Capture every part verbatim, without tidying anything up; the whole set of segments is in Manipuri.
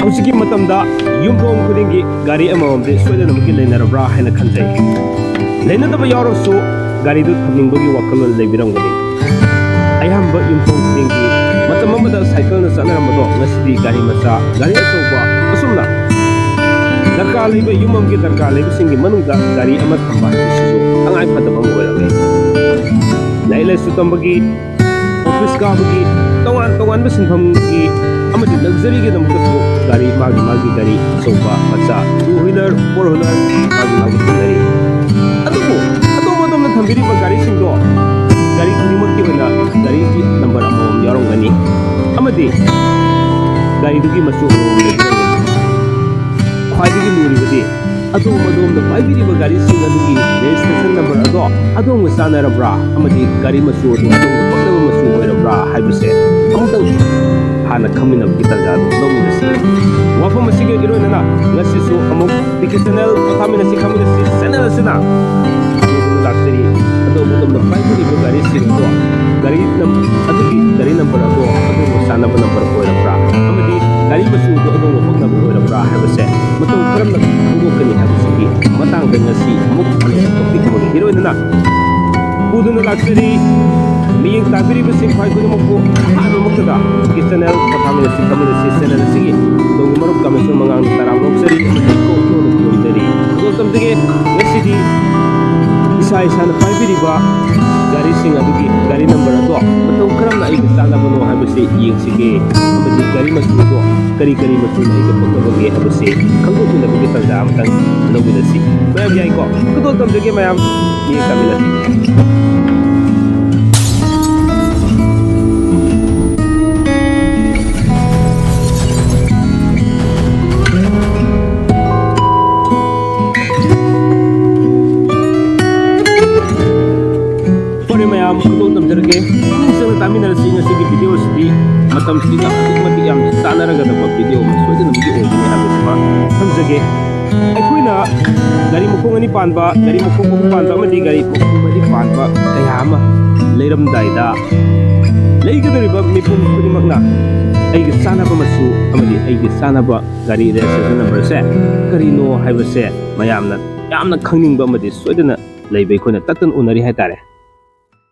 ꯍꯧꯖꯤꯛꯀꯤ ꯃꯇꯝꯗ ꯌꯨꯝꯊꯣꯡ ꯈꯨꯗꯤꯡꯒꯤ ꯒꯥꯔꯤ ꯑꯃꯃꯝꯗꯤ ꯁꯣꯏꯗꯅꯃꯛꯀꯤ ꯂꯩꯅꯔꯕ꯭ꯔꯥ ꯍꯥꯏꯅ ꯈꯟꯖꯩ꯫ ꯂꯩꯅꯗꯕ ꯌꯥꯎꯔꯕꯁꯨ ꯒꯥꯔꯤꯗꯨ ꯊꯝꯅꯤꯡꯕꯒꯤ ꯋꯥꯈꯜꯂꯣꯟ ꯂꯩꯕꯤꯔꯝꯒꯅꯤ꯫ ꯑꯌꯥꯝꯕ ꯌꯨꯝꯊꯣꯡ ꯈꯨꯗꯤꯡꯒꯤ ꯃꯇꯝ ꯑꯃꯗ ꯁꯥꯏꯀꯜꯅ ꯆꯠꯅꯔꯝꯕꯗꯣ ꯉꯁꯤꯗꯤ ꯒꯥꯔꯤ ꯃꯆꯥ, ꯒꯥꯔꯤ ꯑꯆꯧꯕ ꯑꯁꯨꯝꯅ ꯗꯔꯀꯥꯔ ꯂꯩꯕ, ꯌꯨꯝ ꯑꯃꯒꯤ ꯗꯔꯀꯥꯔ ꯂꯩꯕꯁꯤꯡꯒꯤ ꯃꯅꯨꯡꯗ ꯒꯥꯔꯤ ꯑꯃ ꯊꯝꯕ ꯍꯥꯏꯕꯁꯤꯁꯨ ꯇꯉꯥꯏ ꯐꯗꯕ ꯑꯃ ꯑꯣꯏꯔꯛꯂꯦ꯫ ꯂꯥꯏꯔꯤꯛ ꯂꯥꯏꯁꯨ ꯇꯝꯕꯒꯤ, ꯑꯣꯐꯤꯁ ꯀꯥꯕꯒꯤ, ꯇꯣꯉꯥꯟ ꯇꯣꯉꯥꯟꯕ ꯁꯤꯟꯐꯝꯒꯤ ꯑꯃꯗꯤ ꯂꯛꯖꯔꯤꯒꯤꯗꯃꯛꯇꯁꯨ ꯒꯥꯔꯤ, ꯃꯥꯒꯤ ꯃꯥꯒꯤ ꯒꯥꯔꯤ ꯑꯆꯧꯕ, ꯃꯆꯥ, two wheeler, four wheeler, ꯃꯥꯒꯤ ꯃꯥꯒꯤ ꯊꯝꯅꯔꯤ꯫ ꯑꯗꯨꯕꯨ ꯑꯗꯣꯝ ꯑꯗꯣꯝꯅ ꯊꯝꯕꯤꯔꯤꯕ ꯒꯥꯔꯤꯁꯤꯡꯗꯣ ꯒꯥꯔꯤ ꯈꯨꯗꯤꯡꯃꯛꯀꯤ ꯑꯣꯏꯅ ꯒꯥꯔꯤꯒꯤ ꯅꯝꯕꯔ ꯑꯃꯃꯝ ꯌꯥꯎꯔꯝꯒꯅꯤ ꯑꯃꯗꯤ ꯒꯥꯔꯤꯗꯨꯒꯤ ꯃꯆꯨ ꯑꯃꯃꯝ ꯂꯩꯒꯅꯤ꯫ ꯈ꯭ꯋꯥꯏꯗꯒꯤ ꯂꯨꯔꯤꯕꯗꯤ ꯑꯗꯣꯝ ꯑꯗꯣꯝꯅ ꯄꯥꯏꯕꯤꯔꯤꯕ ꯒꯥꯔꯤꯁꯤꯡ ꯑꯗꯨꯒꯤ registration number ꯑꯗꯣ ꯑꯗꯣꯝꯒ ꯆꯥꯟꯅꯔꯕ꯭ꯔꯥ ꯑꯃꯗꯤ ꯒꯥꯔꯤ ꯃꯆꯨ ꯑꯗꯨ ꯑꯗꯣꯝꯒ ꯄꯛꯅꯕ ꯃꯆꯨ ꯑꯣꯏꯔꯕ꯭ꯔꯥ ꯍꯥꯏꯕꯁꯦ ꯑꯃꯨꯛꯇꯪ ꯍꯥꯟꯅ ꯈꯪꯃꯤꯟꯅꯕꯒꯤ ꯇꯥꯟꯖꯥ ꯑꯗꯨ ꯂꯧꯃꯤꯟꯅꯁꯤ꯫ ꯋꯥꯐꯝ ꯑꯁꯤꯒ ꯏꯔꯣꯏꯅꯅ ꯉꯁꯤꯁꯨ ꯑꯃꯨꯛ ꯇꯤꯀꯦꯠ ꯆꯦꯅꯦꯜ ꯄꯣꯊꯥꯃꯤꯟꯅꯁꯤ ꯈꯪꯃꯤꯟꯅꯁꯤ ꯆꯦꯅꯦꯜ ꯑꯁꯤꯅ ꯂꯥꯛꯆꯔꯤ꯫ ꯑꯗꯣꯝ ꯑꯗꯣꯝꯅ ꯄꯥꯏꯕꯤꯔꯤꯕ ꯒꯥꯔꯤꯁꯤꯡ ꯑꯗꯣ ꯒꯥꯔꯤ ꯅꯝ-, ꯑꯗꯨꯒꯤ ꯒꯥꯔꯤ ꯅꯝꯕꯔ ꯑꯗꯣ ꯑꯗꯣꯝꯒ ꯆꯥꯟꯅꯕ ꯅꯝꯕꯔ ꯑꯣꯏꯔꯕ꯭ꯔꯥ ꯑꯃꯗꯤ ꯒꯥꯔꯤ ꯃꯆꯨ ꯑꯗꯨ ꯑꯗꯣꯝꯒ ꯄꯛꯅꯕ ꯑꯣꯏꯔꯕ꯭ꯔꯥ ꯍꯥꯏꯕꯁꯦ ꯃꯇꯧ ꯀꯔꯝꯅ ꯈꯪꯗꯣꯛꯀꯅꯤ ꯍꯥꯏꯕꯁꯤꯒꯤ ꯃꯇꯥꯡꯗ ꯉꯁꯤ ꯑꯃꯨꯛ ꯑꯅꯧꯕ topic ꯑꯃꯒ ꯏꯔꯣꯏꯅꯅ ꯄꯨꯗꯨꯅ ꯂꯥꯛꯆꯔꯤ꯫ ꯃꯤꯠꯌꯦꯡ ꯇꯥꯕꯤꯔꯤꯕꯁꯤꯡ ꯈ꯭ꯋꯥꯏ ꯈꯨꯗꯤꯡꯃꯛꯄꯨ ꯑꯍꯥꯟꯕꯃꯛꯇꯗ ꯑꯩꯒꯤ ꯆꯦꯅꯦꯜ ꯄꯣꯊꯥꯃꯤꯟꯅꯁꯤ ꯈꯪꯃꯤꯟꯅꯁꯤ ꯆꯦꯅꯦꯜ ꯑꯁꯤꯒꯤ ꯇꯨꯡꯒꯤ ꯃꯔꯨꯞ ꯀꯃꯦꯁꯣꯔ ꯃꯉꯥꯡꯅ ꯇꯔꯥꯝꯅ ꯑꯣꯛꯆꯔꯤ ꯑꯃꯗꯤ ꯀꯣꯛꯊꯣꯛꯅ ꯈꯨꯔꯨꯝꯖꯔꯤ꯫ ꯑꯗꯣ ꯇꯝꯖꯒꯦ ꯉꯁꯤꯗꯤ ꯏꯁꯥ ꯏꯁꯥꯅ ꯄꯥꯏꯕꯤꯔꯤꯕ ꯒꯥꯔꯤꯁꯤꯡ ꯑꯗꯨꯒꯤ ꯒꯥꯔꯤ ꯅꯝꯕꯔ ꯑꯗꯣ ꯃꯇꯧ ꯀꯔꯝꯅ ꯑꯩꯒ ꯆꯥꯟꯅꯕꯅꯣ ꯍꯥꯏꯕꯁꯤ ꯌꯦꯡꯁꯤꯒꯦ꯫ ꯑꯃꯗꯤ ꯒꯥꯔꯤ ꯃꯆꯨ ꯑꯗꯣ ꯀꯔꯤ ꯀꯔꯤ ꯃꯆꯨꯅ ꯑꯩꯒ ꯄꯛꯅꯕꯒꯦ ꯍꯥꯏꯕꯁꯤ ꯈꯪꯗꯣꯛꯃꯤꯟꯅꯕꯒꯤ ꯇꯥꯟꯖꯥ ꯑꯃꯇꯪ ꯂꯧꯃꯤꯟꯅꯁꯤ꯫ ꯃꯌꯥꯝ ꯌꯥꯏꯀꯣ? ꯈꯨꯗꯣꯜ ꯇꯝꯖꯒꯦ ꯃꯌꯥꯝ꯫ ꯃꯤꯠꯌꯦꯡ ꯇꯥꯃꯤꯟꯅꯁꯤ꯫ ꯐꯔꯦ ꯃꯌꯥꯝ, ꯈꯨꯗꯣꯜ ꯇꯝꯖꯔꯒꯦ꯫ ꯄꯨꯛꯅꯤꯡ ꯆꯪꯅ ꯇꯥꯃꯤꯟꯅꯔꯁꯤ꯫ ꯉꯁꯤꯒꯤ video ꯑꯁꯤꯗꯤ ꯃꯇꯝꯁꯤꯒ ꯑꯗꯨꯛꯀꯤ ꯃꯇꯤꯛ ꯌꯥꯝ ꯆꯥꯟꯅꯔꯒꯗꯕ video ꯑꯃ ꯁꯣꯏꯗꯅꯃꯛꯀꯤ ꯑꯣꯏꯒꯅꯤ ꯍꯥꯏꯕꯁꯤꯃ ꯊꯝꯖꯒꯦ꯫ ꯑꯩꯈꯣꯏꯅ ꯒꯥꯔꯤ ꯃꯈꯣꯡ ꯑꯅꯤ ꯄꯥꯟꯕ, ꯒꯥꯔꯤ ꯃꯈꯣꯡ ꯑꯍꯨꯝ ꯄꯥꯟꯕ ꯑꯃꯗꯤ ꯒꯥꯔꯤ ꯃꯈꯣꯡ ꯃꯔꯤ ꯄꯥꯟꯕ ꯀꯌꯥ ꯑꯃ ꯂꯩꯔꯝꯗꯥꯏꯗ ꯂꯩꯒꯗꯧꯔꯤꯕ ꯃꯤꯄꯨꯝ ꯈꯨꯗꯤꯡꯃꯛꯅ ꯑꯩꯒꯤ ꯆꯥꯅꯕ ꯃꯆꯨ ꯑꯃꯗꯤ ꯑꯩꯒꯤ ꯆꯥꯅꯕ ꯒꯥꯔꯤ registration number ꯁꯦ ꯀꯔꯤꯅꯣ ꯍꯥꯏꯕꯁꯦ ꯃꯌꯥꯝꯅ ꯌꯥꯝꯅ ꯈꯪꯅꯤꯡꯕ ꯑꯃꯗꯤ ꯁꯣꯏꯗꯅ ꯂꯩꯕ ꯑꯩꯈꯣꯏꯅ ꯇꯠꯇꯅ ꯎꯅꯔꯤ ꯍꯥꯏꯇꯥꯔꯦ꯫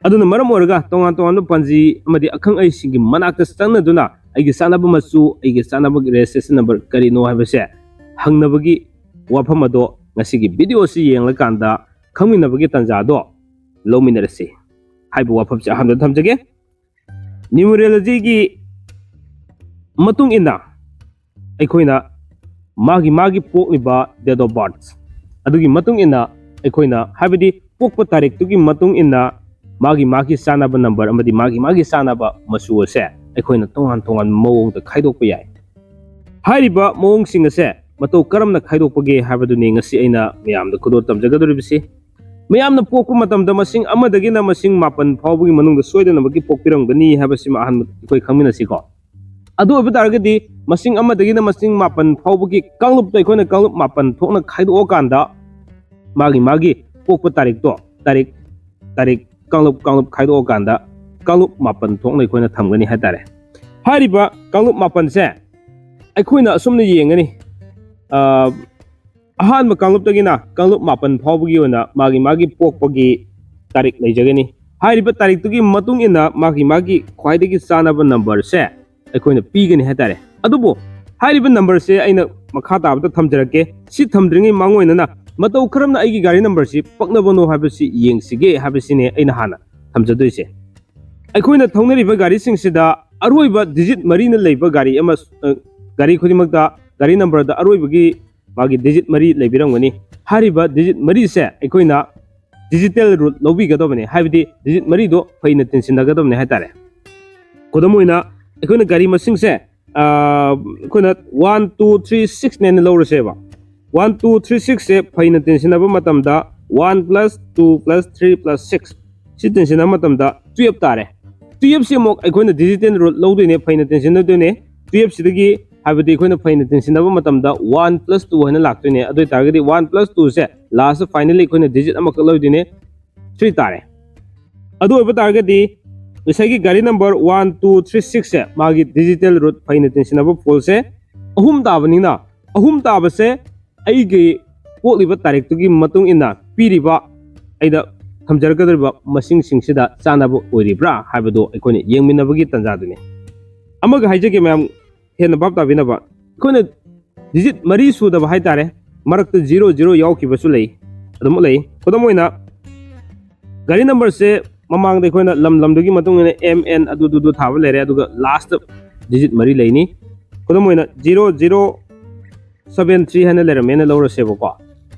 ꯑꯗꯨꯅ ꯃꯔꯝ ꯑꯣꯏꯔꯒ ꯇꯣꯉꯥꯟ ꯇꯣꯉꯥꯟꯕ ꯄꯥꯟꯖꯤ ꯑꯃꯗꯤ ꯑꯈꯪ ꯑꯍꯩꯁꯤꯡꯒꯤ ꯃꯅꯥꯛꯇ ꯆꯪꯅꯗꯨꯅ ꯑꯩꯒꯤ ꯆꯥꯅꯕ ꯃꯆꯨ, ꯑꯩꯒꯤ ꯆꯥꯅꯕ registration number ꯀꯔꯤꯅꯣ ꯍꯥꯏꯕꯁꯦ ꯍꯪꯅꯕꯒꯤ ꯋꯥꯐꯝ ꯑꯗꯣ ꯉꯁꯤꯒꯤ video ꯑꯁꯤ ꯌꯦꯡꯂꯀꯥꯟꯗ ꯈꯪꯃꯤꯟꯅꯕꯒꯤ ꯇꯥꯟꯖꯥ ꯑꯗꯣ ꯂꯧꯃꯤꯟꯅꯔꯁꯤ ꯍꯥꯏꯕ ꯋꯥꯐꯝꯁꯦ ꯑꯍꯥꯟꯕꯗ ꯊꯝꯖꯒꯦ꯫ Numerology ꯒꯤ ꯃꯇꯨꯡ ꯏꯟꯅ ꯑꯩꯈꯣꯏꯅ ꯃꯥꯒꯤ ꯃꯥꯒꯤ ꯄꯣꯛꯂꯤꯕ date of birth ꯑꯗꯨꯒꯤ ꯃꯇꯨꯡ ꯏꯟꯅ ꯑꯩꯈꯣꯏꯅ, ꯍꯥꯏꯕꯗꯤ ꯄꯣꯛꯄ ꯇꯥꯔꯤꯛꯇꯨꯒꯤ ꯃꯇꯨꯡ ꯏꯟꯅ ꯃꯥꯒꯤ ꯃꯥꯒꯤ ꯆꯥꯅꯕ number ꯑꯃꯗꯤ ꯃꯥꯒꯤ ꯃꯥꯒꯤ ꯆꯥꯅꯕ ꯃꯆꯨ ꯑꯁꯦ ꯑꯩꯈꯣꯏꯅ ꯇꯣꯉꯥꯟ ꯇꯣꯉꯥꯟꯕ ꯃꯑꯣꯡꯗ ꯈꯥꯏꯗꯣꯛꯄ ꯌꯥꯏ꯫ ꯍꯥꯏꯔꯤꯕ ꯃꯑꯣꯡꯁꯤꯡ ꯑꯁꯦ ꯃꯇꯧ ꯀꯔꯝꯅ ꯈꯥꯏꯗꯣꯛꯄꯒꯦ ꯍꯥꯏꯕꯗꯨꯅꯤ ꯉꯁꯤ ꯑꯩꯅ ꯃꯌꯥꯝꯗ ꯈꯨꯗꯣꯜ ꯇꯝꯖꯒꯗꯧꯔꯤꯕꯁꯤ꯫ ꯃꯌꯥꯝꯅ ꯄꯣꯛꯄ ꯃꯇꯝꯗ ꯃꯁꯤꯡ ꯑꯃꯗꯒꯤꯅ ꯃꯁꯤꯡ ꯃꯥꯄꯟ ꯐꯥꯎꯕꯒꯤ ꯃꯅꯨꯡꯗ ꯁꯣꯏꯗꯅꯃꯛꯀꯤ ꯄꯣꯛꯄꯤꯔꯝꯒꯅꯤ ꯍꯥꯏꯕꯁꯤꯃ ꯑꯍꯥꯟꯕ ꯑꯩꯈꯣꯏ ꯈꯪꯃꯤꯟꯅꯁꯤꯀꯣ꯫ ꯑꯗꯨ ꯑꯣꯏꯕ ꯇꯥꯔꯒꯗꯤ ꯃꯁꯤꯡ ꯑꯃꯗꯒꯤꯅ ꯃꯁꯤꯡ ꯃꯥꯄꯟ ꯐꯥꯎꯕꯒꯤ ꯀꯥꯡꯂꯨꯞꯇ ꯑꯩꯈꯣꯏꯅ ꯀꯥꯡꯂꯨꯞ ꯃꯥꯄꯟ ꯊꯣꯛꯅ ꯈꯥꯏꯗꯣꯛꯑꯀꯥꯟꯗ ꯃꯥꯒꯤ ꯃꯥꯒꯤ ꯄꯣꯛꯄ ꯇꯥꯔꯤꯛꯇꯣ, ꯇꯥꯔꯤꯛ, ꯇꯥꯔꯤꯛ ꯀꯥꯡꯂꯨꯞ ꯀꯥꯡꯂꯨꯞ ꯈꯥꯏꯗꯣꯛꯑꯀꯥꯟꯗ ꯀꯥꯡꯂꯨꯞ ꯃꯥꯄꯟ ꯊꯣꯛꯅ ꯑꯩꯈꯣꯏꯅ ꯊꯝꯒꯅꯤ ꯍꯥꯏꯇꯥꯔꯦ꯫ ꯍꯥꯏꯔꯤꯕ ꯀꯥꯡꯂꯨꯞ ꯃꯥꯄꯟꯁꯦ ꯑꯩꯈꯣꯏꯅ ꯑꯁꯨꯝꯅ ꯌꯦꯡꯒꯅꯤ꯫ ꯑ, ꯑꯍꯥꯟꯕ ꯀꯥꯡꯂꯨꯞꯇꯒꯤꯅ ꯀꯥꯡꯂꯨꯞ ꯃꯥꯄꯟ ꯐꯥꯎꯕꯒꯤ ꯑꯣꯏꯅ ꯃꯥꯒꯤ ꯃꯥꯒꯤ ꯄꯣꯛꯄꯒꯤ ꯇꯥꯔꯤꯛ ꯂꯩꯖꯒꯅꯤ꯫ ꯍꯥꯏꯔꯤꯕ ꯇꯥꯔꯤꯛꯇꯨꯒꯤ ꯃꯇꯨꯡ ꯏꯟꯅ ꯃꯥꯒꯤ ꯃꯥꯒꯤ ꯈ꯭ꯋꯥꯏꯗꯒꯤ ꯆꯥꯅꯕ number ꯁꯦ ꯑꯩꯈꯣꯏꯅ ꯄꯤꯒꯅꯤ ꯍꯥꯏꯇꯥꯔꯦ꯫ ꯑꯗꯨꯕꯨ ꯍꯥꯏꯔꯤꯕ number ꯁꯦ ꯑꯩꯅ ꯃꯈꯥ ꯇꯥꯕꯗ ꯊꯝꯖꯔꯛꯀꯦ꯫ ꯁꯤ ꯊꯝꯗ꯭ꯔꯤꯉꯩ ꯃꯥꯡꯑꯣꯏꯅꯅ ꯃꯇꯧ ꯀꯔꯝꯅ ꯑꯩꯒꯤ ꯒꯥꯔꯤ number ꯁꯤ ꯄꯛꯅꯕꯅꯣ ꯍꯥꯏꯕꯁꯤ ꯌꯦꯡꯁꯤꯒꯦ ꯍꯥꯏꯕꯁꯤꯅꯦ ꯑꯩꯅ ꯍꯥꯟꯅ ꯊꯝꯖꯗꯣꯏꯁꯦ꯫ ꯑꯩꯈꯣꯏꯅ ꯊꯧꯅꯔꯤꯕ ꯒꯥꯔꯤꯁꯤꯡꯁꯤꯗ ꯑꯔꯣꯏꯕ digit ꯃꯔꯤꯅ ꯂꯩꯕ ꯒꯥꯔꯤ ꯑꯃ, ꯑ, ꯒꯥꯔꯤ ꯈꯨꯗꯤꯡꯃꯛꯇ ꯒꯥꯔꯤ number ꯗ ꯑꯔꯣꯏꯕꯒꯤ ꯃꯥꯒꯤ digit ꯃꯔꯤ ꯂꯩꯕꯤꯔꯝꯒꯅꯤ꯫ ꯍꯥꯏꯔꯤꯕ digit ꯃꯔꯤꯁꯦ ꯑꯩꯈꯣꯏꯅ digital route ꯂꯧꯕꯤꯒꯗꯕꯅꯤ, ꯍꯥꯏꯕꯗꯤ digit ꯃꯔꯤꯗꯣ ꯐꯩꯅ ꯇꯤꯟꯁꯤꯟꯅꯒꯗꯕꯅꯤ ꯍꯥꯏꯇꯥꯔꯦ꯫ ꯈꯨꯗꯝ ꯑꯣꯏꯅ ꯑꯩꯈꯣꯏꯅ ꯒꯥꯔꯤ ꯃꯁꯤꯡꯁꯦ, ꯑ, ꯑꯩꯈꯣꯏꯅ one two three six ꯅꯦꯅ ꯂꯧꯔꯁꯦꯕ꯫ One two three six ꯁꯦ ꯐꯩꯅ ꯇꯤꯟꯁꯤꯟꯅꯕ ꯃꯇꯝꯗ one plus two plus three plus six ꯁꯤ ꯇꯤꯟꯁꯤꯟꯅꯕ ꯃꯇꯝꯗ twelve ꯇꯥꯔꯦ꯫ Twelve ꯁꯤ ꯑꯃꯨꯛ ꯑꯩꯈꯣꯏꯅ digital route ꯂꯧꯗꯣꯏꯅꯦ, ꯐꯩꯅ ꯇꯤꯟꯁꯤꯟꯅꯗꯣꯏꯅꯦ꯫ Twelve ꯁꯤꯗꯒꯤ, ꯍꯥꯏꯕꯗꯤ ꯑꯩꯈꯣꯏꯅ ꯐꯩꯅ ꯇꯤꯟꯁꯤꯟꯅꯕ ꯃꯇꯝꯗ one plus two ꯍꯥꯏꯅ ꯂꯥꯛꯇꯣꯏꯅꯦ꯫ ꯑꯗꯨ ꯑꯣꯏꯇꯥꯔꯒꯗꯤ one plus two ꯁꯦ last finally ꯑꯩꯈꯣꯏꯅ digit ꯑꯃꯈꯛ ꯂꯧꯗꯣꯏꯅꯦ, three ꯇꯥꯔꯦ꯫ ꯑꯗꯨ ꯑꯣꯏꯕ ꯇꯥꯔꯒꯗꯤ ꯉꯁꯥꯏꯒꯤ ꯒꯥꯔꯤ ꯅꯝꯕꯔ ꯋꯥꯟ ꯇꯨ ꯊ꯭ꯔꯤ ꯁꯤꯛꯁꯁꯦ, ꯃꯥꯒꯤ ꯗꯤꯖꯤꯇꯦꯜ ꯔꯨꯠ ꯐꯩꯅ ꯇꯤꯟꯁꯤꯟꯅꯕ ꯐꯣꯜꯁꯦ ꯑꯍꯨꯝ ꯇꯥꯕꯅꯤꯅ, ꯑꯍꯨꯝ ꯇꯥꯕꯁꯦ ꯑꯩꯒꯤ ꯄꯣꯛꯂꯤꯕ ꯇꯥꯔꯤꯛꯇꯨꯒꯤ ꯃꯇꯨꯡ ꯏꯟꯅ ꯄꯤꯔꯤꯕ, ꯑꯩꯅ ꯊꯝꯖꯔꯛꯀꯗꯧꯔꯤꯕ ꯃꯁꯤꯡꯁꯤꯡꯁꯤꯗ ꯆꯥꯟꯅꯕ ꯑꯣꯏꯔꯤꯕ꯭ꯔꯥ ꯍꯥꯏꯕꯗꯨ ꯑꯩꯈꯣꯏꯅ ꯌꯦꯡꯃꯤꯟꯅꯕꯒꯤ ꯇꯥꯟꯖꯥꯗꯨꯅꯤ꯫ ꯑꯃꯒ ꯍꯥꯏꯖꯒꯦ ꯃꯌꯥꯝ, ꯍꯦꯟꯅ ꯚꯥꯞ ꯇꯥꯕꯤꯅꯕ, ꯑꯩꯈꯣꯏꯅ ꯗꯤꯖꯤꯠ ꯃꯔꯤ ꯁꯨꯗꯕ ꯍꯥꯏꯇꯥꯔꯦ, ꯃꯔꯛꯇ ꯖꯤꯔꯣ ꯖꯤꯔꯣ ꯌꯥꯎꯈꯤꯕꯁꯨ ꯂꯩ, ꯑꯗꯨꯃꯛ ꯂꯩ꯫ ꯈꯨꯗꯝ ꯑꯣꯏꯅ, ꯒꯥꯔꯤ ꯅꯝꯕꯔꯁꯦ ꯃꯃꯥꯡꯗ ꯑꯩꯈꯣꯏꯅ ꯂꯝ ꯂꯝꯗꯨꯒꯤ ꯃꯇꯨꯡ ꯏꯟꯅ ꯑꯦꯝ ꯑꯦꯟ ꯑꯗꯨꯗꯨꯗꯨ ꯊꯥꯕ ꯂꯩꯔꯦ, ꯑꯗꯨꯒ ꯂꯥꯁꯇ ꯗꯤꯖꯤꯠ ꯃꯔꯤ ꯂꯩꯅꯤ꯫ ꯈꯨꯗꯝ ꯑꯣꯏꯅ, ꯖꯤꯔꯣ ꯖꯤꯔꯣ ꯁꯕꯦꯟ ꯊ꯭ꯔꯤ ꯍꯥꯏꯅ ꯂꯩꯔꯝꯃꯦꯅ ꯂꯧꯔꯁꯦꯕꯀꯣ꯫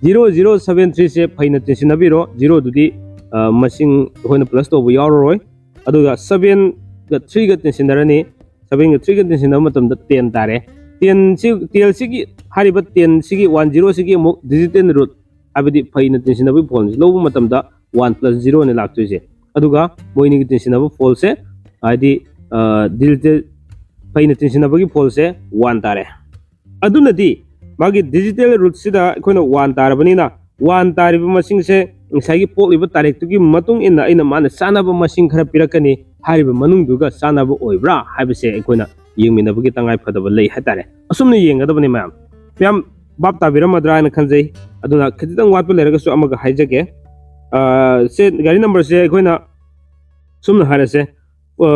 ꯖꯤꯔꯣ ꯖꯤꯔꯣ ꯁꯕꯦꯟ ꯊ꯭ꯔꯤꯁꯦ ꯐꯩꯅ ꯇꯤꯟꯁꯤꯟꯅꯕꯤꯔꯣ꯫ ꯖꯤꯔꯣꯗꯨꯗꯤ, ꯑ, ꯃꯁꯤꯡ ꯑꯩꯈꯣꯏꯅ ꯄ꯭ꯂꯁ ꯇꯧꯕ ꯌꯥꯎꯔꯔꯣꯏ꯫ ꯑꯗꯨꯒ ꯁꯕꯦꯟꯒ ꯊ꯭ꯔꯤꯒ ꯇꯤꯟꯁꯤꯟꯅꯔꯅꯤ꯫ ꯁꯕꯦꯟꯒ ꯊ꯭ꯔꯤꯒ ꯇꯤꯟꯁꯤꯟꯅꯕ ꯃꯇꯝꯗ ꯇꯦꯟ ꯇꯥꯔꯦ꯫ ꯇꯦꯟꯁꯤ, ꯇꯦꯟꯁꯤꯒꯤ, ꯍꯥꯏꯔꯤꯕ ꯇꯦꯟꯁꯤꯒꯤ ꯋꯥꯟ ꯖꯤꯔꯣꯁꯤꯒꯤ ꯑꯃꯨꯛ ꯗꯤꯖꯤꯇꯦꯜ ꯔꯨꯠ, ꯍꯥꯏꯕꯗꯤ ꯐꯩꯅ ꯇꯤꯟꯁꯤꯟꯅꯕꯒꯤ ꯐꯣꯜꯁꯤ ꯂꯧꯕ ꯃꯇꯝꯗ ꯋꯥꯟ ꯄ꯭ꯂꯁ ꯖꯤꯔꯣꯅꯤ ꯂꯥꯛꯇꯣꯏꯁꯦ꯫ ꯑꯗꯨꯒ ꯃꯣꯏꯅꯤꯒꯤ ꯇꯤꯟꯁꯤꯟꯅꯕ ꯐꯣꯜꯁꯦ, ꯍꯥꯏꯗꯤ, ꯑ, ꯗꯤꯖꯤꯇꯦꯜ ꯐꯩꯅ ꯇꯤꯟꯁꯤꯟꯅꯕꯒꯤ ꯐꯣꯜꯁꯦ ꯋꯥꯟ ꯇꯥꯔꯦ꯫ ꯑꯗꯨꯅꯗꯤ ꯃꯥꯒꯤ ꯗꯤꯖꯤꯇꯦꯜ ꯔꯨꯠꯁꯤꯗ ꯑꯩꯈꯣꯏꯅ ꯋꯥꯟ ꯇꯥꯔꯕꯅꯤꯅ, ꯋꯥꯟ ꯇꯥꯔꯤꯕ ꯃꯁꯤꯡꯁꯦ ꯉꯁꯥꯏꯒꯤ ꯄꯣꯛꯂꯤꯕ ꯇꯥꯔꯤꯛꯇꯨꯒꯤ ꯃꯇꯨꯡ ꯏꯟꯅ ꯑꯩꯅ ꯃꯥꯅ ꯆꯥꯟꯅꯕ ꯃꯁꯤꯡ ꯈꯔ ꯄꯤꯔꯛꯀꯅꯤ꯫ ꯍꯥꯏꯔꯤꯕ ꯃꯅꯨꯡꯗꯨꯒ ꯆꯥꯟꯅꯕ ꯑꯣꯏꯕ꯭ꯔꯥ ꯍꯥꯏꯕꯁꯦ ꯑꯩꯈꯣꯏꯅ ꯌꯦꯡꯃꯤꯟꯅꯕꯒꯤ ꯇꯉꯥꯏ ꯐꯗꯕ ꯂꯩ ꯍꯥꯏꯇꯥꯔꯦ꯫ ꯑꯁꯨꯝꯅ ꯌꯦꯡꯒꯗꯕꯅꯤ ꯃꯌꯥꯝ꯫ ꯃꯌꯥꯝ ꯚꯥꯞ ꯇꯥꯕꯤꯔꯝꯃꯗ꯭ꯔꯥ ꯍꯥꯏꯅ ꯈꯟꯖꯩ꯫ ꯑꯗꯨꯅ ꯈꯤꯇꯪ ꯋꯥꯠꯄ ꯂꯩꯔꯒꯁꯨ ꯑꯃꯒ ꯍꯥꯏꯖꯒꯦ꯫ ꯑ, ꯁꯦ, ꯒꯥꯔꯤ ꯅꯝꯕꯔꯁꯦ ꯑꯩꯈꯣꯏꯅ ꯁꯨꯝꯅ ꯍꯥꯏꯔꯁꯦ, ꯑ,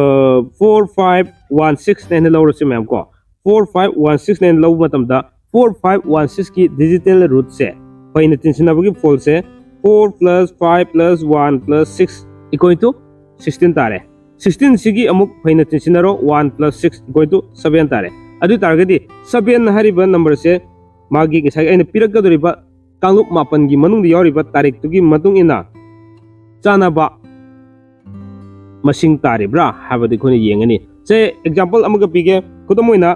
ꯐꯣꯔ ꯐꯥꯏꯚ ꯋꯥꯟ ꯁꯤꯛꯁꯅꯦꯅ ꯂꯧꯔꯁꯤ ꯃꯌꯥꯝ ꯀꯣ꯫ ꯐꯣꯔ ꯐꯥꯏꯚ ꯋꯥꯟ ꯁꯤꯛꯁꯅꯦꯅ ꯂꯧꯕ ꯃꯇꯝꯗ, ꯐꯣꯔ ꯐꯥꯏꯚ ꯋꯥꯟ ꯁꯤꯛꯁꯀꯤ ꯗꯤꯖꯤꯇꯦꯜ ꯔꯨꯠꯁꯦ, ꯐꯩꯅ ꯇꯤꯟꯁꯤꯟꯅꯕꯒꯤ ꯐꯣꯜꯁꯦ, four plus five plus one plus six equal to sixteen ꯇꯥꯔꯦ꯫ ꯁꯤꯛꯁꯇꯤꯟꯁꯤꯒꯤ ꯑꯃꯨꯛ ꯐꯩꯅ ꯇꯤꯟꯁꯤꯟꯅꯔꯣ, one plus six equal to seven ꯇꯥꯔꯦ꯫ ꯑꯗꯨ ꯑꯣꯏ ꯇꯥꯔꯒꯗꯤ, ꯁꯕꯦꯟ ꯍꯥꯏꯔꯤꯕ ꯅꯝꯕꯔꯁꯦ ꯃꯥꯒꯤ ꯉꯁꯥꯏ ꯑꯩꯅ ꯄꯤꯔꯛꯀꯗꯧꯔꯤꯕ ꯀꯥꯡꯂꯨꯞ ꯃꯥꯄꯟꯒꯤ ꯃꯅꯨꯡꯗ ꯌꯥꯎꯔꯤꯕ ꯇꯥꯔꯤꯛꯇꯨꯒꯤ ꯃꯇꯨꯡ ꯏꯟꯅ ꯆꯥꯟꯅꯕ ꯃꯁꯤꯡ ꯇꯥꯔꯤꯕ꯭ꯔꯥ ꯍꯥꯏꯕꯗꯨ ꯑꯩꯈꯣꯏꯅ ꯌꯦꯡꯒꯅꯤ꯫ ꯁꯦ, ꯑꯦꯛꯖꯥꯝꯄꯜ ꯑꯃꯒ ꯄꯤꯒꯦ꯫ ꯈꯨꯗꯝ ꯑꯣꯏꯅ,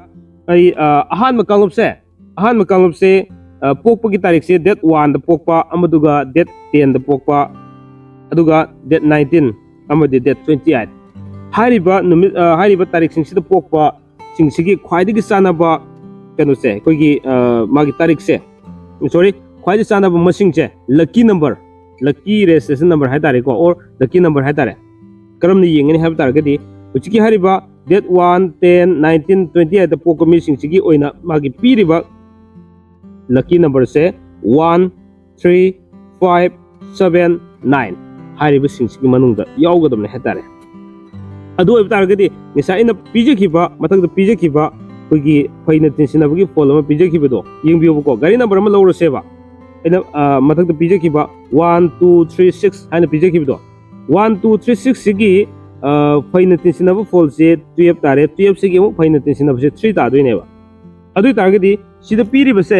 ꯑꯩ, ꯑ, ꯑꯍꯥꯟꯕ ꯀꯥꯡꯂꯨꯞꯁꯦ, ꯑꯍꯥꯟꯕ ꯀꯥꯡꯂꯨꯞꯁꯦ, ꯑ, ꯄꯣꯛꯄꯒꯤ ꯇꯥꯔꯤꯛꯁꯦ date one ꯗ ꯄꯣꯛꯄ, ꯑꯃꯗꯨꯒ date ten ꯗ ꯄꯣꯛꯄ, ꯑꯗꯨꯒ date nineteen ꯑꯃꯗꯤ date twenty eight꯫ ꯍꯥꯏꯔꯤꯕ ꯅꯨꯃꯤꯠ, ꯑ, ꯍꯥꯏꯔꯤꯕ ꯇꯥꯔꯤꯛꯁꯤꯡꯁꯤꯗ ꯄꯣꯛꯄ ꯁꯤꯡꯁꯤꯒꯤ ꯈ꯭ꯋꯥꯏꯗꯒꯤ ꯆꯥꯟꯅꯕ ꯀꯩꯅꯣꯁꯦ, ꯑꯩꯈꯣꯏꯒꯤ, ꯑ, ꯃꯥꯒꯤ ꯇꯥꯔꯤꯛꯁꯦ, sorry, ꯈ꯭ꯋꯥꯏꯗꯒꯤ ꯆꯥꯟꯅꯕ ꯃꯁꯤꯡꯁꯦ, lucky number, lucky registration number ꯍꯥꯏꯇꯥꯔꯦꯀꯣ, or lucky number ꯍꯥꯏꯇꯥꯔꯦ꯫ ꯀꯔꯝꯅ ꯌꯦꯡꯒꯅꯤ ꯍꯥꯏꯕ ꯇꯥꯔꯒꯗꯤ, ꯍꯧꯖꯤꯛꯀꯤ ꯍꯥꯏꯔꯤꯕ date one, ten, nineteen, twenty eight ꯄꯣꯛꯄ ꯃꯤꯁꯤꯡꯁꯤꯒꯤ ꯑꯣꯏꯅ ꯃꯥꯒꯤ ꯄꯤꯔꯤꯕ lucky number ꯁꯦ one, three, five, seven, nine ꯍꯥꯏꯔꯤꯕꯁꯤꯡꯁꯤꯒꯤ ꯃꯅꯨꯡꯗ ꯌꯥꯎꯒꯗꯕꯅꯦ ꯍꯥꯏꯇꯥꯔꯦ꯫ ꯑꯗꯨ ꯑꯣꯏꯕ ꯇꯥꯔꯒꯗꯤ ꯉꯁꯥꯏ ꯑꯩꯅ ꯄꯤꯖꯈꯤꯕ, ꯃꯊꯛꯇ ꯄꯤꯖꯈꯤꯕ ꯑꯩꯈꯣꯏꯒꯤ ꯐꯩꯅ ꯇꯤꯟꯁꯤꯟꯅꯕꯒꯤ ꯐꯣꯜ ꯑꯃ ꯄꯤꯖꯈꯤꯕꯗꯣ ꯌꯦꯡꯕꯤꯌꯨꯕꯀꯣ꯫ ꯒꯥꯔꯤ ꯅꯝꯕꯔ ꯑꯃ ꯂꯧꯔꯁꯦꯕ꯫ ꯑꯩꯅ, ꯑ, ꯃꯊꯛꯇ ꯄꯤꯖꯈꯤꯕ one two three six ꯍꯥꯏꯅ ꯄꯤꯖꯈꯤꯕꯗꯣ, one two three six ꯁꯤꯒꯤ, ꯑ, ꯐꯩꯅ ꯇꯤꯟꯁꯤꯟꯅꯕ ꯐꯣꯜꯁꯦ twelve ꯇꯥꯔꯦ꯫ Twelve ꯁꯤꯒꯤ ꯑꯃꯨꯛ ꯐꯩꯅ ꯇꯤꯟꯁꯤꯟꯅꯕꯁꯦ three ꯇꯥꯗꯣꯏꯅꯦꯕ꯫ ꯑꯗꯨ ꯑꯣꯏ ꯇꯥꯔꯒꯗꯤ ꯁꯤꯗ ꯄꯤꯔꯤꯕꯁꯦ,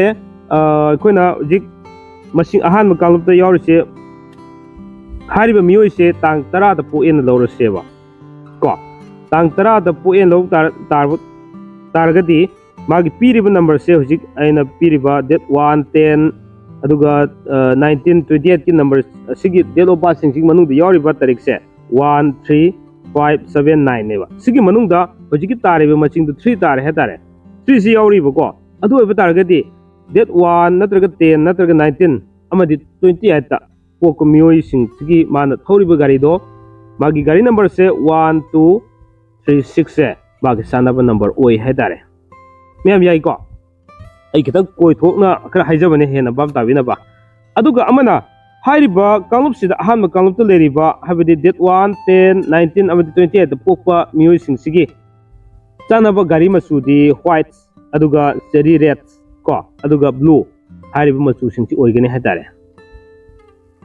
ꯑ, ꯑꯩꯈꯣꯏꯅ ꯍꯧꯖꯤꯛ ꯃꯁꯤꯡ ꯑꯍꯥꯟꯕ ꯀꯥꯡꯂꯨꯞꯇ ꯌꯥꯎꯔꯤꯁꯦ, ꯍꯥꯏꯔꯤꯕ ꯃꯤꯑꯣꯏꯁꯦ ꯇꯥꯡ ꯇꯔꯥꯗ ꯄꯣꯛꯑꯦꯅ ꯂꯧꯔꯁꯦꯕ ꯀꯣ꯫ ꯇꯥꯡ ꯇꯔꯥꯗ ꯄꯣꯛꯑꯦꯅ ꯂꯧ ꯇꯥꯔ-, ꯇꯥꯔꯕ ꯇꯥꯔꯒꯗꯤ ꯃꯥꯒꯤ ꯄꯤꯔꯤꯕ ꯅꯝꯕꯔꯁꯦ, ꯍꯧꯖꯤꯛ ꯑꯩꯅ ꯄꯤꯔꯤꯕ date one, ten, ꯑꯗꯨꯒ, ꯑ, nineteen, twenty eight ꯀꯤ ꯅꯝꯕꯔ ꯑꯁꯤꯒꯤ date of birth ꯁꯤꯡꯁꯤꯒꯤ ꯃꯅꯨꯡꯗ ꯌꯥꯎꯔꯤꯕ ꯇꯥꯔꯤꯛꯁꯦ one, three, five, seven, nine ꯅꯦꯕ꯫ ꯁꯤꯒꯤ ꯃꯅꯨꯡꯗ ꯍꯧꯖꯤꯛꯀꯤ ꯇꯥꯔꯤꯕ ꯃꯁꯤꯡꯗꯣ three ꯇꯥꯔꯦ ꯍꯥꯏꯇꯥꯔꯦ꯫ Three ꯁꯤ ꯌꯥꯎꯔꯤꯕꯀꯣ꯫ ꯑꯗꯨ ꯑꯣꯏꯕ ꯇꯥꯔꯒꯗꯤ date one ꯅꯠꯇ꯭ꯔꯒ ten ꯅꯠꯇ꯭ꯔꯒ nineteen ꯑꯃꯗꯤ twenty eight ꯄꯣꯛꯄ ꯃꯤꯑꯣꯏꯁꯤꯡꯁꯤꯒꯤ ꯃꯥꯅ ꯊꯧꯔꯤꯕ ꯒꯥꯔꯤꯗꯣ, ꯃꯥꯒꯤ ꯒꯥꯔꯤ ꯅꯝꯕꯔꯁꯦ one two three six ꯁꯦ ꯃꯥꯒꯤ ꯆꯥꯟꯅꯕ ꯅꯝꯕꯔ ꯑꯣꯏ ꯍꯥꯏꯇꯥꯔꯦ꯫ ꯃꯌꯥꯝ ꯌꯥꯏꯀꯣ? ꯑꯩ ꯈꯤꯇꯪ ꯀꯣꯏꯊꯣꯛꯅ ꯈꯔ ꯍꯥꯏꯖꯕꯅꯦ, ꯍꯦꯟꯅ ꯚꯥꯞ ꯇꯥꯕꯤꯅꯕ꯫ ꯑꯗꯨꯒ ꯑꯃꯅ, ꯍꯥꯏꯔꯤꯕ ꯀꯥꯡꯂꯨꯞꯁꯤꯗ ꯑꯍꯥꯟꯕ ꯀꯥꯡꯂꯨꯞꯇ ꯂꯩꯔꯤꯕ, ꯍꯥꯏꯕꯗꯤ date one, ten, nineteen ꯑꯃꯗꯤ twenty eight ꯄꯣꯛꯄ ꯃꯤꯑꯣꯏꯁꯤꯡꯁꯤꯒꯤ ꯆꯥꯟꯅꯕ ꯒꯥꯔꯤ ꯃꯆꯨꯗꯤ white, ꯑꯗꯨꯒ cherry red ꯀꯣ, ꯑꯗꯨꯒ blue ꯍꯥꯏꯔꯤꯕ ꯃꯆꯨꯁꯤꯡꯁꯤ ꯑꯣꯏꯒꯅꯤ ꯍꯥꯏꯇꯥꯔꯦ꯫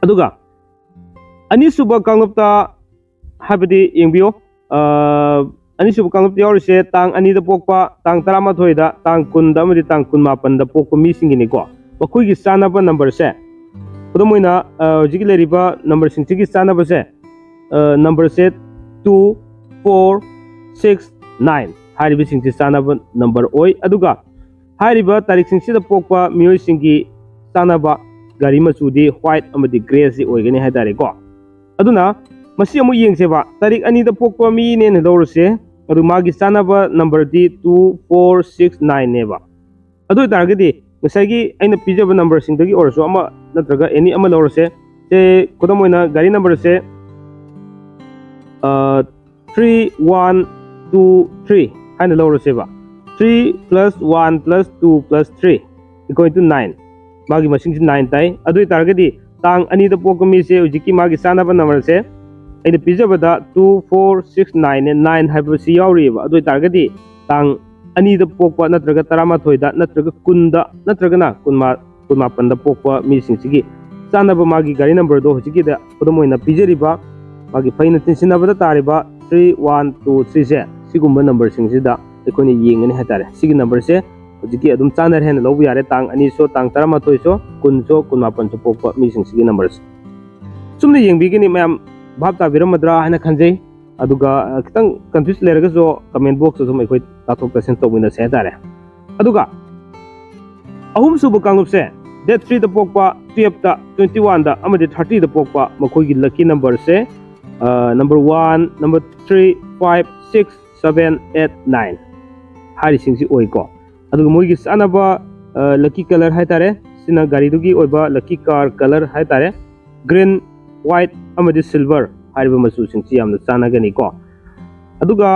ꯑꯗꯨꯒ ꯑꯅꯤꯁꯨꯕ ꯀꯥꯡꯂꯨꯞꯇ, ꯍꯥꯏꯕꯗꯤ ꯌꯦꯡꯕꯤꯌꯨ, ꯑ, ꯑꯅꯤꯁꯨꯕ ꯀꯥꯡꯂꯨꯞꯇ ꯌꯥꯎꯔꯤꯁꯦ ꯇꯥꯡ ꯑꯅꯤꯗ ꯄꯣꯛꯄ, ꯇꯥꯡ ꯇꯔꯥꯃꯥꯊꯣꯏꯗ, ꯇꯥꯡ ꯀꯨꯟꯗ ꯑꯃꯗꯤ ꯇꯥꯡ ꯀꯨꯟꯃꯥꯄꯟꯗ ꯄꯣꯛꯄ ꯃꯤꯁꯤꯡꯒꯤꯅꯤꯀꯣ꯫ ꯃꯈꯣꯏꯒꯤ ꯆꯥꯟꯅꯕ ꯅꯝꯕꯔꯁꯦ, ꯈꯨꯗꯝ ꯑꯣꯏꯅ, ꯑ, ꯍꯧꯖꯤꯛꯀꯤ ꯂꯩꯔꯤꯕ ꯅꯝꯕꯔꯁꯤꯡꯁꯤꯒꯤ ꯆꯥꯟꯅꯕꯁꯦ, ꯑ, ꯅꯝꯕꯔꯁꯦ two, four, six, nine ꯍꯥꯏꯔꯤꯕꯁꯤꯡꯁꯤ ꯆꯥꯟꯅꯕ ꯅꯝꯕꯔ ꯑꯣꯏ꯫ ꯑꯗꯨꯒ ꯍꯥꯏꯔꯤꯕ ꯇꯥꯔꯤꯛꯁꯤꯡꯁꯤꯗ ꯄꯣꯛꯄ ꯃꯤꯑꯣꯏꯁꯤꯡꯒꯤ ꯆꯥꯟꯅꯕ ꯒꯥꯔꯤ ꯃꯆꯨꯗꯤ white ꯑꯃꯗꯤ grey ꯁꯤ ꯑꯣꯏꯒꯅꯤ ꯍꯥꯏꯇꯥꯔꯦꯀꯣ꯫ ꯑꯗꯨꯅ ꯃꯁꯤ ꯑꯃꯨꯛ ꯌꯦꯡꯁꯦꯕ, ꯇꯥꯔꯤꯛ ꯑꯅꯤꯗ ꯄꯣꯛꯄ ꯃꯤꯅꯦꯅ ꯂꯧꯔꯁꯦ, ꯑꯗꯨ ꯃꯥꯒꯤ ꯆꯥꯟꯅꯕ ꯅꯝꯕꯔꯗꯤ two, four, six, nine ꯅꯦꯕ꯫ ꯑꯗꯨ ꯑꯣꯏꯇꯥꯔꯒꯗꯤ ꯉꯁꯥꯏꯒꯤ ꯑꯩꯅ ꯄꯤꯖꯕ ꯅꯝꯕꯔꯁꯤꯡꯗꯒꯤ ꯑꯣꯏꯔꯁꯨ ꯑꯃ ꯅꯠꯇ꯭ꯔꯒ any ꯑꯃ ꯂꯧꯔꯁꯦ꯫ ꯁꯦ, ꯈꯨꯗꯝ ꯑꯣꯏꯅ ꯒꯥꯔꯤ ꯅꯝꯕꯔꯁꯦ, ꯊ꯭ꯔꯤ ꯋꯥꯟ ꯇꯨ ꯊ꯭ꯔꯤ ꯍꯥꯏꯅ ꯂꯧꯔꯁꯦꯕ꯫ Three plus one plus two plus three equal to nine꯫ ꯃꯥꯒꯤ ꯃꯁꯤꯡꯁꯤ ꯅꯥꯏꯟ ꯇꯥꯏ꯫ ꯑꯗꯨ ꯑꯣꯏꯇꯥꯔꯒꯗꯤ ꯇꯥꯡ ꯑꯅꯤꯗ ꯄꯣꯛꯄ ꯃꯤꯁꯦ ꯍꯧꯖꯤꯛꯀꯤ ꯃꯥꯒꯤ ꯆꯥꯟꯅꯕ ꯅꯝꯕꯔꯁꯦ ꯑꯩꯅ ꯄꯤꯖꯕꯗ two, four, six, nine nine ꯍꯥꯏꯕꯁꯤ ꯌꯥꯎꯔꯤꯑꯕ꯫ ꯑꯗꯨ ꯑꯣꯏꯇꯥꯔꯒꯗꯤ ꯇꯥꯡ ꯑꯅꯤꯗ ꯄꯣꯛꯄ ꯅꯠꯇ꯭ꯔꯒ ꯇꯔꯥꯃꯥꯊꯣꯏꯗ ꯅꯠꯇ꯭ꯔꯒ ꯀꯨꯟꯗ ꯅꯠꯇ꯭ꯔꯒꯅ ꯀꯨꯟꯃꯥ ꯀꯨꯟꯃꯥꯄꯟꯗ ꯄꯣꯛꯄ ꯃꯤꯁꯤꯡꯁꯤꯒꯤ ꯆꯥꯟꯅꯕ ꯃꯥꯒꯤ ꯒꯥꯔꯤ ꯅꯝꯕꯔꯗꯣ ꯍꯧꯖꯤꯛꯀꯤꯗ ꯈꯨꯗꯝ ꯑꯣꯏꯅ ꯄꯤꯖꯔꯤꯕ ꯃꯥꯒꯤ ꯐꯩꯅ ꯆꯤꯟꯁꯤꯟꯅꯕꯗ ꯇꯥꯔꯤꯕ ꯊ꯭ꯔꯤ ꯋꯥꯟ ꯇꯨ ꯊ꯭ꯔꯤꯁꯦ, ꯁꯤꯒꯨꯝꯕ ꯅꯝꯕꯔꯁꯤꯡꯁꯤꯗ ꯑꯩꯈꯣꯏꯅ ꯌꯦꯡꯒꯅꯤ ꯍꯥꯏꯇꯥꯔꯦ꯫ ꯁꯤꯒꯤ ꯅꯝꯕꯔꯁꯦ ꯍꯧꯖꯤꯛꯀꯤ ꯑꯗꯨꯝ ꯆꯥꯟꯅꯔꯦ ꯍꯥꯏꯅ ꯂꯧꯕ ꯌꯥꯔꯦ꯫ ꯇꯥꯡ ꯑꯅꯤꯁꯨ, ꯇꯥꯡ ꯇꯔꯥꯃꯥꯊꯣꯏꯁꯨ, ꯀꯨꯟꯁꯨ, ꯀꯨꯟꯃꯥꯄꯟꯁꯨ ꯄꯣꯛꯄ ꯃꯤꯁꯤꯡꯁꯤꯒꯤ ꯅꯝꯕꯔꯁꯦ꯫ ꯆꯨꯝꯅ ꯌꯦꯡꯕꯤꯒꯅꯤ ꯃꯌꯥꯝ, ꯚꯥꯞ ꯇꯥꯕꯤꯔꯝꯃꯗ꯭ꯔꯥ ꯍꯥꯏꯅ ꯈꯟꯖꯩ꯫ ꯑꯗꯨꯒ ꯑ, ꯈꯤꯇꯪ ꯀꯟꯐ꯭ꯌꯨꯁ ꯂꯩꯔꯒꯁꯨ ꯀꯃꯦꯟ ꯕꯣꯛꯁꯇ ꯑꯗꯨꯝ ꯑꯩꯈꯣꯏ ꯇꯥꯊꯣꯛ ꯇꯥꯁꯤꯟ ꯇꯧꯃꯤꯟꯅꯁꯦ ꯍꯥꯏꯇꯥꯔꯦ꯫ ꯑꯗꯨꯒ ꯑꯍꯨꯝꯁꯨꯕ ꯀꯥꯡꯂꯨꯞꯁꯦ, ꯗꯦꯠ ꯊ꯭ꯔꯤꯗ ꯄꯣꯛꯄ, ꯇꯨꯌꯦꯞꯇ, ꯇ꯭ꯋꯦꯟꯇꯤ ꯋꯥꯟꯗ ꯑꯃꯗꯤ ꯊꯥꯔꯇꯤꯗ ꯄꯣꯛꯄ, ꯃꯈꯣꯏꯒꯤ ꯂꯛꯀꯤ ꯅꯝꯕꯔꯁꯦ, number one, number three, five, six, seven, eight, nine ꯍꯥꯏꯔꯤꯁꯤꯡꯁꯤ ꯑꯣꯏꯀꯣ꯫ ꯑꯗꯨꯒ ꯃꯣꯏꯒꯤ ꯆꯥꯅꯕ ꯂꯛꯀꯤ ꯀꯂꯔ ꯍꯥꯏꯇꯥꯔꯦ, ꯁꯤꯅ ꯒꯥꯔꯤꯗꯨꯒꯤ ꯑꯣꯏꯕ ꯂꯛꯀꯤ ꯀꯥꯔ ꯀꯂꯔ ꯍꯥꯏꯇꯥꯔꯦ꯫ ꯒ꯭ꯔꯤꯟ, ꯋꯥꯏꯠ ꯑꯃꯗꯤ ꯁꯤꯜꯚꯔ ꯍꯥꯏꯔꯤꯕ ꯃꯆꯨꯁꯤꯡꯁꯤ ꯌꯥꯝꯅ ꯆꯥꯟꯅꯒꯅꯤꯀꯣ꯫ ꯑꯗꯨꯒ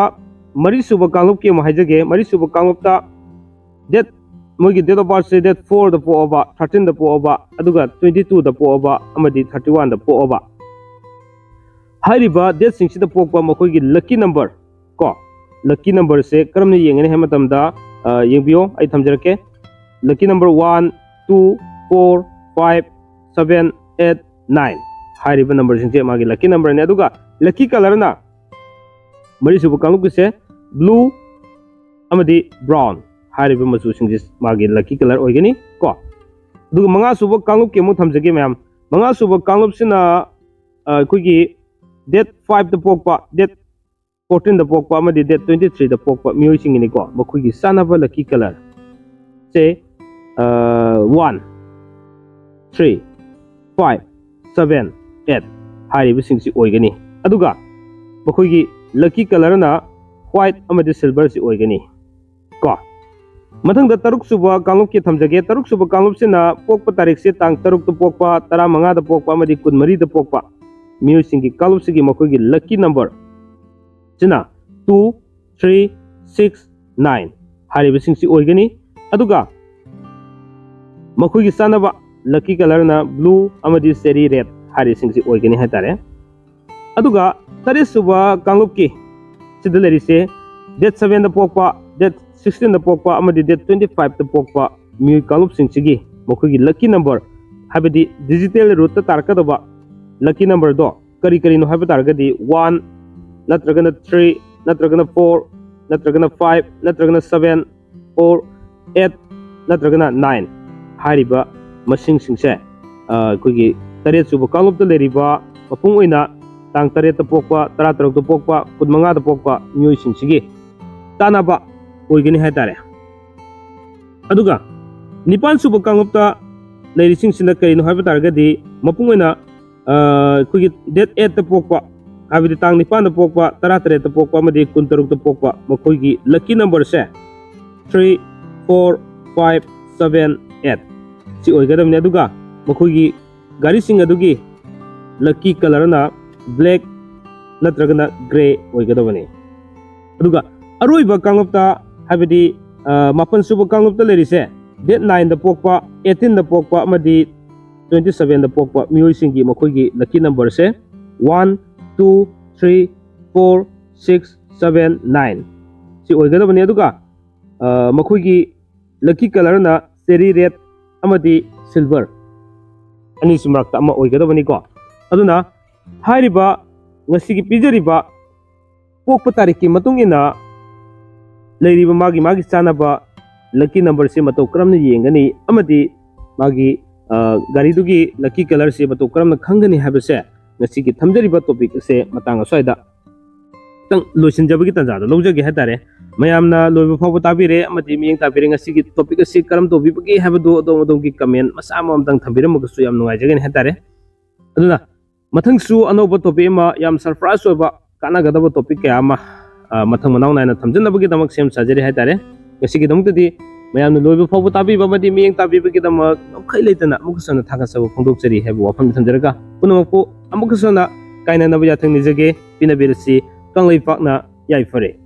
ꯃꯔꯤꯁꯨꯕ ꯀꯥꯡꯂꯨꯞꯀꯤ ꯑꯃꯨꯛ ꯍꯥꯏꯖꯒꯦ꯫ ꯃꯔꯤꯁꯨꯕ ꯀꯥꯡꯂꯨꯞꯇ ꯗꯦꯠ, ꯃꯣꯏꯒꯤ ꯗꯦꯠ ꯑꯣꯐ ꯕꯥꯔꯠꯁꯦ ꯗꯦꯠ ꯐꯣꯔꯗ ꯄꯣꯛꯑꯕ, ꯊꯥꯔꯇꯤꯟꯗ ꯄꯣꯛꯑꯕ, ꯑꯗꯨꯒ ꯇ꯭ꯋꯦꯟꯇꯤ ꯇꯨꯗ ꯄꯣꯛꯑꯕ ꯑꯃꯗꯤ ꯊꯥꯔꯇꯤ ꯋꯥꯟꯗ ꯄꯣꯛꯑꯕ ꯍꯥꯏꯔꯤꯕ ꯗꯦꯠꯁꯤꯡꯁꯤꯗ ꯄꯣꯛꯄ ꯃꯈꯣꯏꯒꯤ ꯂꯛꯀꯤ ꯅꯝꯕꯔ ꯀꯣ, ꯂꯛꯀꯤ ꯅꯝꯕꯔꯁꯦ ꯀꯔꯝꯅ ꯌꯦꯡꯒꯅꯤ ꯍꯥꯏꯕ ꯃꯇꯝꯗ, ꯑ, ꯌꯦꯡꯕꯤꯌꯣ, ꯑꯩ ꯊꯝꯖꯔꯛꯀꯦ꯫ ꯂꯛꯀꯤ number one, two, four, five, seven, eight, nine ꯍꯥꯏꯔꯤꯕ ꯅꯝꯕꯔꯁꯤꯡꯁꯦ ꯃꯥꯒꯤ ꯂꯛꯀꯤ ꯅꯝꯕꯔꯅꯤ꯫ ꯑꯗꯨꯒ ꯂꯛꯀꯤ ꯀꯂꯔꯅ ꯃꯔꯤꯁꯨꯕ ꯀꯥꯡꯂꯨꯞꯀꯤꯁꯦ ꯕ꯭ꯂꯨ ꯑꯃꯗꯤ ꯕ꯭ꯔꯥꯎꯟ ꯍꯥꯏꯔꯤꯕ ꯃꯆꯨꯁꯤꯡꯁꯦ ꯃꯥꯒꯤ ꯂꯛꯀꯤ ꯀꯂꯔ ꯑꯣꯏꯒꯅꯤ ꯀꯣ꯫ ꯑꯗꯨꯒ ꯃꯉꯥꯁꯨꯕ ꯀꯥꯡꯂꯨꯞꯀꯤ ꯑꯃꯨꯛ ꯊꯝꯖꯒꯦ ꯃꯌꯥꯝ꯫ ꯃꯉꯥꯁꯨꯕ ꯀꯥꯡꯂꯨꯞꯁꯤꯅ, ꯑ, ꯑꯩꯈꯣꯏꯒꯤ ꯗꯦꯠ ꯐꯥꯏꯚꯇ ꯄꯣꯛꯄ, ꯗꯦꯠ ꯐꯣꯔꯇꯤꯟꯗ ꯄꯣꯛꯄ ꯑꯃꯗꯤ ꯗꯦꯠ ꯇ꯭ꯋꯦꯟꯇꯤ ꯊ꯭ꯔꯤꯗ ꯄꯣꯛꯄ ꯃꯤꯑꯣꯏꯁꯤꯡꯒꯤꯅꯤꯀꯣ꯫ ꯃꯈꯣꯏꯒꯤ ꯆꯥꯟꯅꯕ ꯂꯛꯀꯤ ꯀꯂꯔꯁꯦ, ꯑ, one, three, five, seven, eight ꯍꯥꯏꯔꯤꯕꯁꯤꯡꯁꯤ ꯑꯣꯏꯒꯅꯤ꯫ ꯑꯗꯨꯒ ꯃꯈꯣꯏꯒꯤ ꯂꯛꯀꯤ ꯀꯂꯔꯅ ꯋꯥꯏꯠ ꯑꯃꯗꯤ ꯁꯤꯜꯚꯔꯁꯤ ꯑꯣꯏꯒꯅꯤ ꯀꯣ꯫ ꯃꯊꯪꯗ ꯇꯔꯨꯛ ꯁꯨꯕ ꯀꯥꯡꯂꯨꯞꯀꯤ ꯊꯝꯖꯒꯦ꯫ ꯇꯔꯨꯛ ꯁꯨꯕ ꯀꯥꯡꯂꯨꯞꯁꯤꯅ ꯄꯣꯛꯄ ꯇꯥꯔꯤꯛꯁꯦ ꯇꯥꯡ ꯇꯔꯨꯛꯇ ꯄꯣꯛꯄ, ꯇꯔꯥꯃꯉꯥꯗ ꯄꯣꯛꯄ ꯑꯃꯗꯤ ꯀꯨꯟꯃꯔꯤꯗ ꯄꯣꯛꯄ꯫ ꯃꯤꯑꯣꯏꯁꯤꯡꯒꯤ ꯀꯥꯡꯂꯨꯞꯁꯤꯒꯤ ꯃꯈꯣꯏꯒꯤ lucky number ꯁꯤꯅ two, three, six, nine ꯍꯥꯏꯔꯤꯕꯁꯤꯡꯁꯤ ꯑꯣꯏꯒꯅꯤ꯫ ꯑꯗꯨꯒ ꯃꯈꯣꯏꯒꯤ ꯆꯥꯟꯅꯕ lucky colourꯅ blue ꯑꯃꯗꯤ cherry red ꯍꯥꯏꯔꯤꯁꯤꯡꯁꯤ ꯑꯣꯏꯒꯅꯤ ꯍꯥꯏꯇꯥꯔꯦ꯫ ꯑꯗꯨꯒ ꯇꯔꯦꯠ ꯁꯨꯕ ꯀꯥꯡꯂꯨꯞꯀꯤ ꯁꯤꯗ ꯂꯩꯔꯤꯁꯦ date sevenꯗ ꯄꯣꯛꯄ, date sixteenꯗ ꯄꯣꯛꯄ ꯑꯃꯗꯤ date twenty fiveꯇ ꯄꯣꯛꯄ ꯃꯤꯑꯣꯏ ꯀꯥꯡꯂꯨꯞꯁꯤꯡꯁꯤꯒꯤ ꯃꯈꯣꯏꯒꯤ lucky number, ꯍꯥꯏꯕꯗꯤ digital routeꯇ ꯇꯥꯔꯛꯀꯗꯕ lucky numberꯗꯣ ꯀꯔꯤ ꯀꯔꯤꯅꯣ ꯍꯥꯏꯕ ꯇꯥꯔꯒꯗꯤ one ꯅꯠꯇ꯭ꯔꯒꯅ three ꯅꯠꯇ꯭ꯔꯒꯅ four ꯅꯠꯇ꯭ꯔꯒꯅ five ꯅꯠꯇ꯭ꯔꯒꯅ seven or eight ꯅꯠꯇ꯭ꯔꯒꯅ nine ꯍꯥꯏꯔꯤꯕ ꯃꯁꯤꯡꯁꯤꯡꯁꯦ, ꯑ, ꯑꯩꯈꯣꯏꯒꯤ ꯇꯔꯦꯠ ꯁꯨꯕ ꯀꯥꯡꯂꯨꯞꯇ ꯂꯩꯔꯤꯕ ꯃꯄꯨꯡ ꯑꯣꯏꯅ ꯇꯥꯡ ꯇꯔꯦꯠꯇ ꯄꯣꯛꯄ, ꯇꯔꯥꯇꯔꯨꯛꯇ ꯄꯣꯛꯄ, ꯀꯨꯟꯃꯉꯥꯗ ꯄꯣꯛꯄ ꯃꯤꯑꯣꯏꯁꯤꯡꯁꯤꯒꯤ ꯆꯥꯟꯅꯕ ꯑꯣꯏꯒꯅꯤ ꯍꯥꯏꯇꯥꯔꯦ꯫ ꯑꯗꯨꯒ ꯅꯤꯄꯥꯟ ꯁꯨꯕ ꯀꯥꯡꯂꯨꯞꯇ ꯂꯩꯔꯤꯁꯤꯡꯁꯤꯅ ꯀꯔꯤꯅꯣ ꯍꯥꯏꯕ ꯇꯥꯔꯒꯗꯤ ꯃꯄꯨꯡ ꯑꯣꯏꯅ, ꯑ, ꯑꯩꯈꯣꯏꯒꯤ date eightꯇ ꯄꯣꯛꯄ, ꯍꯥꯏꯕꯗꯤ ꯇꯥꯡ ꯅꯤꯄꯥꯟꯗ ꯄꯣꯛꯄ, ꯇꯔꯥꯇꯔꯦꯠꯇ ꯄꯣꯛꯄ ꯑꯃꯗꯤ ꯀꯨꯟꯇꯔꯨꯛꯇ ꯄꯣꯛꯄ ꯃꯈꯣꯏꯒꯤ lucky numberꯁꯦ three, four, five, seven, eight ꯁꯤ ꯑꯣꯏꯒꯗꯕꯅꯤ꯫ ꯑꯗꯨꯒ ꯃꯈꯣꯏꯒꯤ ꯒꯥꯔꯤꯁꯤꯡ ꯑꯗꯨꯒꯤ lucky colourꯅ black ꯅꯠꯇ꯭ꯔꯒꯅ grey ꯑꯣꯏꯒꯗꯕꯅꯤ꯫ ꯑꯗꯨꯒ ꯑꯔꯣꯏꯕ ꯀꯥꯡꯂꯨꯞꯇ, ꯍꯥꯏꯕꯗꯤ, ꯑ, ꯃꯥꯄꯟ ꯁꯨꯕ ꯀꯥꯡꯂꯨꯞꯇ ꯂꯩꯔꯤꯁꯦ date nineꯗ ꯄꯣꯛꯄ, eighteenꯗ ꯄꯣꯛꯄ ꯑꯃꯗꯤ twenty sevenꯗ ꯄꯣꯛꯄ ꯃꯤꯑꯣꯏꯁꯤꯡꯒꯤ ꯃꯈꯣꯏꯒꯤ lucky numberꯁꯦ one, two, three, four, six, seven, nine ꯁꯤ ꯑꯣꯏꯒꯗꯕꯅꯤ꯫ ꯑꯗꯨꯒ, ꯑ, ꯃꯈꯣꯏꯒꯤ lucky colourꯅ cherry red ꯑꯃꯗꯤ silver ꯑꯅꯤꯁꯤ ꯃꯔꯛꯇ ꯑꯃ ꯑꯣꯏꯒꯗꯕꯅꯤꯀꯣ꯫ ꯑꯗꯨꯅ ꯍꯥꯏꯔꯤꯕ ꯉꯁꯤꯒꯤ ꯄꯤꯖꯔꯤꯕ ꯄꯣꯛꯄ ꯇꯥꯔꯤꯛꯀꯤ ꯃꯇꯨꯡ ꯏꯟꯅ ꯂꯩꯔꯤꯕ ꯃꯥꯒꯤ, ꯃꯥꯒꯤ ꯆꯥꯟꯅꯕ lucky numberꯁꯤ ꯃꯇꯧ ꯀꯔꯝꯅ ꯌꯦꯡꯒꯅꯤ ꯑꯃꯗꯤ ꯃꯥꯒꯤ, ꯑ, ꯒꯥꯔꯤꯗꯨꯒꯤ lucky colourꯁꯤ ꯃꯇꯧ ꯀꯔꯝꯅ ꯈꯪꯒꯅꯤ ꯍꯥꯏꯕꯁꯦ ꯉꯁꯤꯒꯤ ꯊꯝꯖꯔꯤꯕ topic ꯑꯁꯦ ꯃꯇꯥꯡ ꯑꯁ꯭ꯋꯥꯏꯗ ꯈꯤꯇꯪ ꯂꯣꯏꯁꯤꯟꯖꯕꯒꯤ ꯇꯥꯟꯖꯥꯗꯣ ꯂꯧꯖꯒꯦ ꯍꯥꯏꯇꯥꯔꯦ꯫ ꯃꯌꯥꯝꯅ ꯂꯣꯏꯕ ꯐꯥꯎꯕ ꯇꯥꯕꯤꯔꯦ ꯑꯃꯗꯤ ꯃꯤꯠꯌꯦꯡ ꯇꯥꯕꯤꯔꯦ꯫ ꯉꯁꯤꯒꯤ topic ꯑꯁꯤ ꯀꯔꯝ ꯇꯧꯕꯤꯕꯒꯦ ꯍꯥꯏꯕꯗꯨ ꯑꯗꯣꯝ ꯑꯗꯣꯝꯒꯤ comment ꯃꯆꯥ ꯑꯃꯃꯝꯇꯪ ꯊꯝꯕꯤꯔꯝꯃꯒꯁꯨ ꯌꯥꯝ ꯅꯨꯡꯉꯥꯏꯖꯒꯅꯤ ꯍꯥꯏꯇꯥꯔꯦ꯫ ꯑꯗꯨꯅ ꯃꯊꯪꯁꯨ ꯑꯅꯧꯕ topic ꯑꯃ, ꯌꯥꯝ surprise ꯑꯣꯏꯕ ꯀꯥꯟꯅꯒꯗꯕ topic ꯀꯌꯥ ꯑꯃ, ꯑ, ꯃꯊꯪ ꯃꯅꯥꯎ ꯅꯥꯏꯅ ꯊꯝꯖꯅꯕꯒꯤꯗꯃꯛ ꯁꯦꯝ ꯁꯥꯖꯔꯤ ꯍꯥꯏꯇꯥꯔꯦ꯫ ꯉꯁꯤꯒꯤꯗꯃꯛꯇꯗꯤ ꯃꯌꯥꯝꯅ ꯂꯣꯏꯕ ꯐꯥꯎꯕ ꯇꯥꯕꯤꯕ ꯑꯃꯗꯤ ꯃꯤꯠꯌꯦꯡ ꯇꯥꯕꯤꯕꯒꯤꯗꯃꯛ ꯉꯝꯈꯩ ꯂꯩꯇꯅ ꯑꯃꯨꯛꯀ ꯍꯟꯅ ꯊꯥꯒꯠꯆꯕ ꯐꯣꯡꯗꯣꯛꯆꯔꯤ ꯍꯥꯏꯕ ꯋꯥꯐꯝ ꯊꯝꯖꯔꯒ, ꯄꯨꯝꯅꯃꯛꯄꯨ ꯑꯃꯨꯛꯀꯁꯨ ꯍꯟꯅ ꯀꯥꯏꯅꯅꯕ ꯌꯥꯊꯪ ꯅꯤꯖꯒꯦ꯫ ꯄꯤꯅꯕꯤꯔꯁꯤ꯫ ꯀꯪꯂꯩꯄꯥꯛꯅ ꯌꯥꯏꯐꯔꯦ꯫